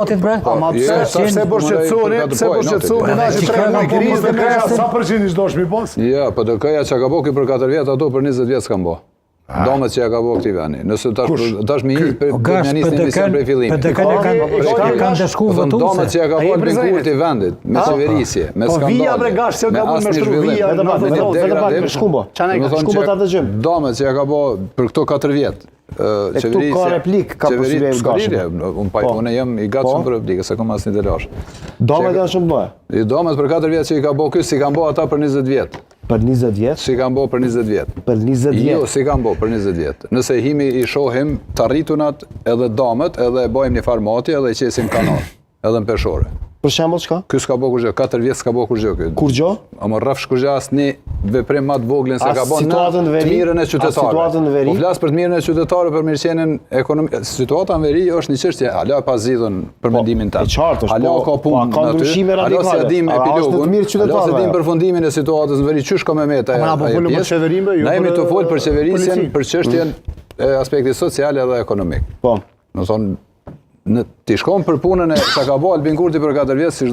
Inatit bre? Ama pse, pse po shqetësoheni, pse po shqetësoheni, na që tre muaj krizë dhe PDK-ja sa përqindje do mi pas? Ja, PDK-ja që ka bo ky për 4 vjet, ato për 20 vjet s'kan bo. Dëmet që ja ka bo këtij veni. Nëse tash tash më një për Gash, një nisë emision prej fillimit. PDK-n e kanë kanë ndëshku Po thon votuese. dëmet që ja ka bo Albin Kurti vendit, me qeverisje, me Po skandale. vija bre gash, se me ka mund me asnjë shtru zhvillim, vija, Vetëm pak, me një vetëm vetëm pak, degradim. shkumbo. Çana Do të thonë Shkumbo që ta dëgjojmë. Dëmet që ja ka bo për këto 4 vjet, E këtu ka replik, ka përshtypje qeveri, Gashit. unë pa Po. unë jam i gatshëm Po. për replikë, se kam asnjë delash. Dëmet janë shumë bëhe. I dëmet për 4 vjet që i ka bo ky, si kanë bo ata për 20 vjet. Për 20 vjet, Si kanë bo për 20 vjet. për 20 Jo, vjet. si kanë bo për 20 vjet. Nëse himi i shohim të arritunat edhe damet, edhe e bojmë një farë matje edhe i qesim kanal, edhe në peshore. Për shembull çka? Ky s'ka bo kurgjë, 4 vjet s'ka bo kurgjë ky. Kurgjo? Ama rrafsh kurgjë asnjë veprim më të voglin se As ka bo në situatën në të veri? mirën e As qytetarëve. situatën në veri? Po flas për të mirën e qytetarëve, për mirëqenien ekonomike. Situata në veri është një çështje hala pa zgjidhun për mendimin tim. e qartë është, Hala po- ka po, punë a ka aty, ndryshime Hala radikale? s'ia dim A është në të epilogun. mirë Hala s'e qytetarëve dim ajo? përfundimin e situatës në veri, qysh ka me meta Ama na po ajo folëm për pjesë. qeverinë, be, jo Na jemi për, të fol për qeverisjen, policinë. për çështjen e aspektit social edhe ekonomik. Po. Do thonë, në ti shkon për punën e çka ka bo Albin Kurti për 4 vjet, si çdo.